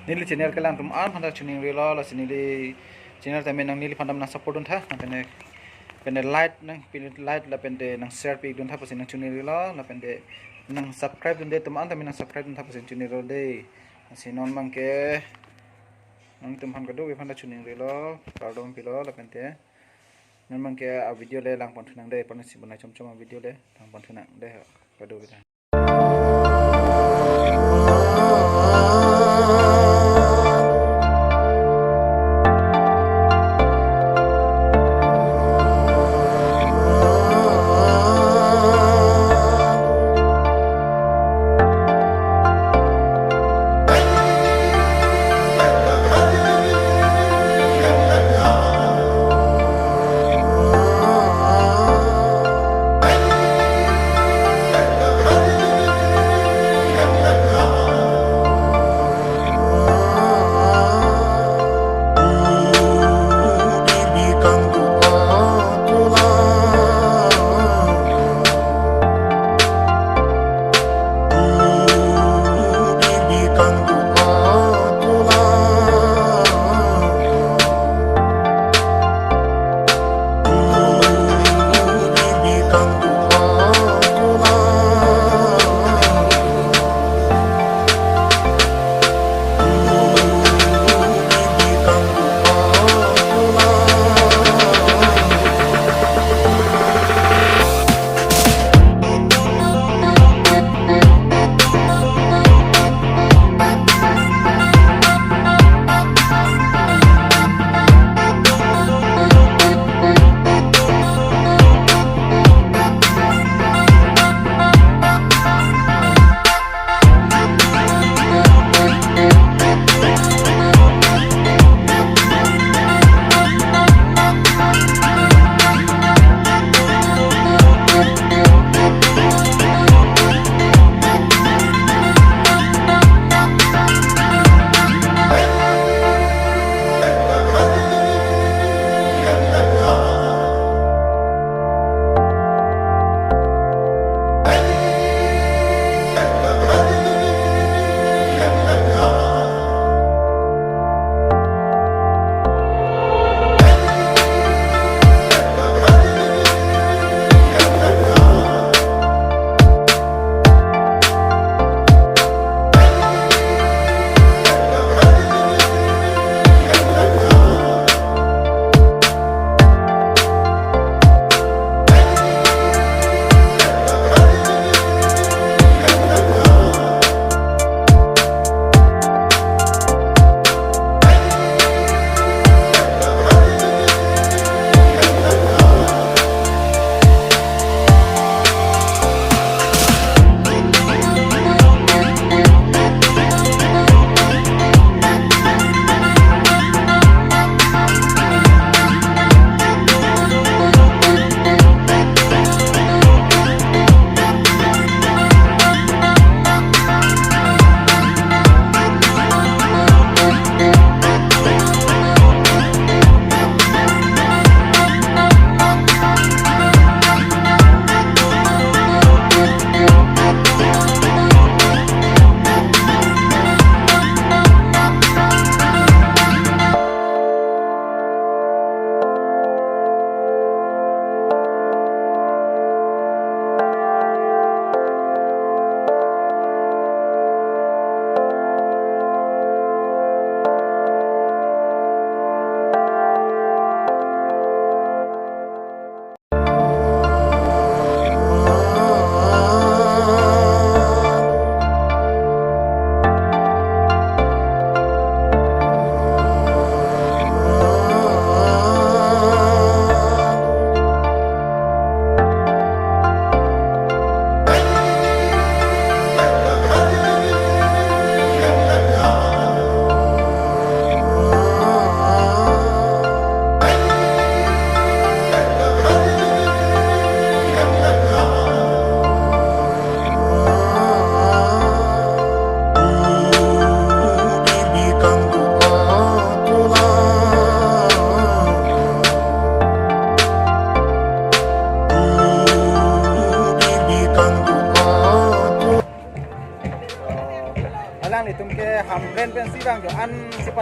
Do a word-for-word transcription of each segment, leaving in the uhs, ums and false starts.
Neli channel kelang atum aphan ta choningrilo, lasi neli channel tame nang neliphan ta nang support duntha, lapen te, lapen te like nang pin like lapen te nang share pidun tha pusi nang choningrilo, lapen te nang subscribe dunde atum aphan tame nang subscribe duntha pusi choningrilo dei. Lasi non abangke nangtumphan kadokave aphan ta choningrilo, kardom pilo, lapen te non abangke a video le langpon thunang dei, parnasi bonai chomchom a video le langpon thunang dei, kadokave ta.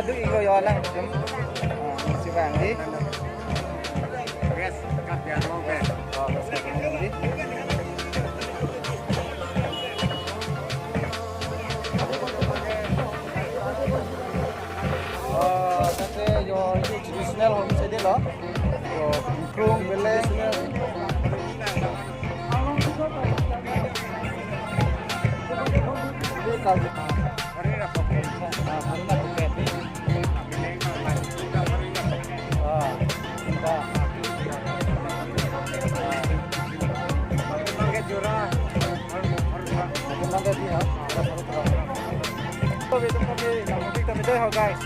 Duk iko yo lang, jem. Ah, si bang di. Yes, Karbi Anglong ke. Oh, Karbi Anglong di. Oh, tate yo traditional homestay dolo. Yo krung beleng. Ini kalau guys.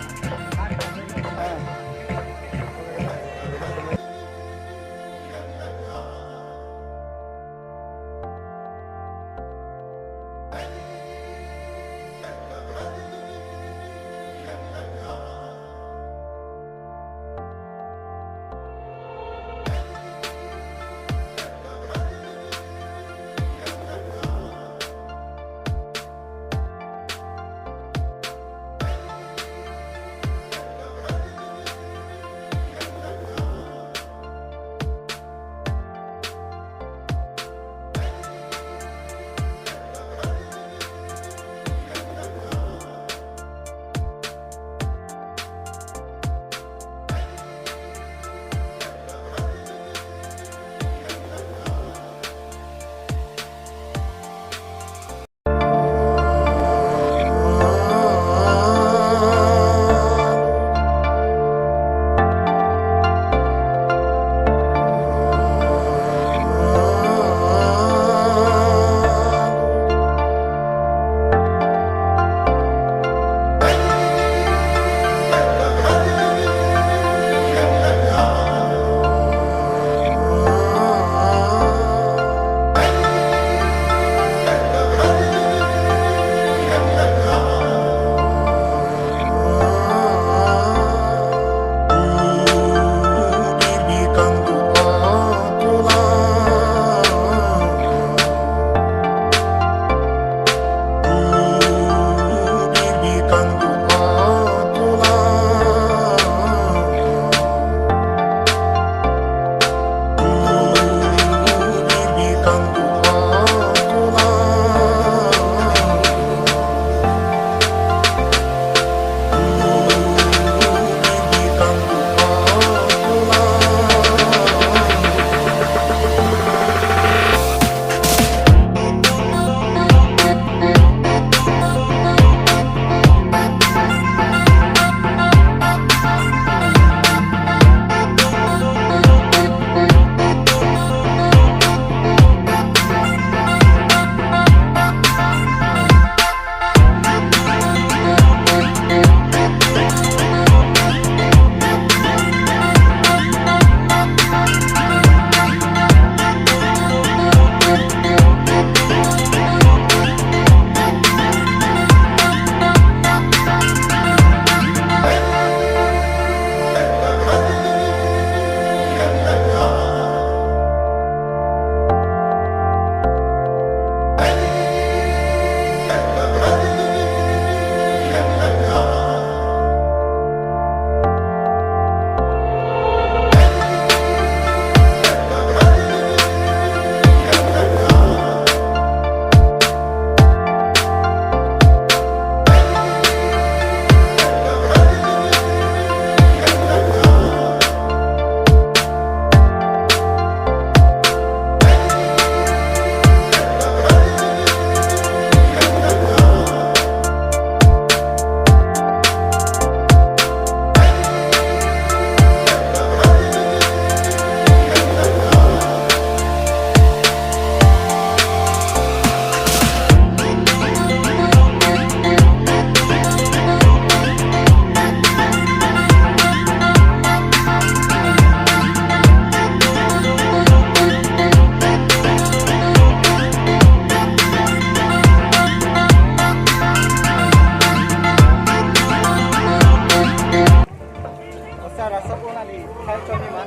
Sir, asap ko nangli, hai chomi ma,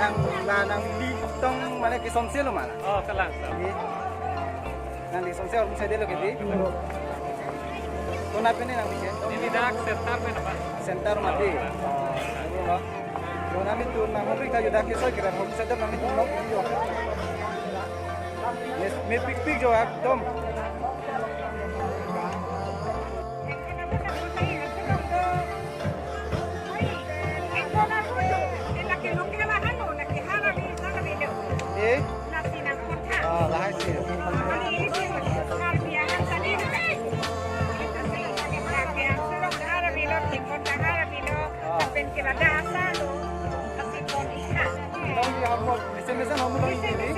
nang, la, nangli tong mane kesomse lo ma? Oh, kalang, sir. Nangli somse, homestay dolo ke di? Konat pen nangpiji? Neli dak center pen apa? Center mati. Oh, lo. Jo nanglitum nang hobri ka jo dak kesoi kira hom center nanglitum lo. Yes, mepikpik jo ekdom. Eh? Oh, lahai si. Nang di hom mesen mesen hom lo ini.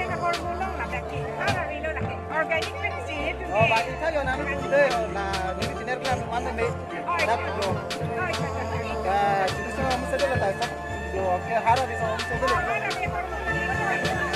Organic pen si itu. Oh, bagi saya nanglitum dei. Nah, ini channel kan mana me? Dak jo. Ya, sini semua mesti ada lah. Jo, oke, hara di semua mesti ada.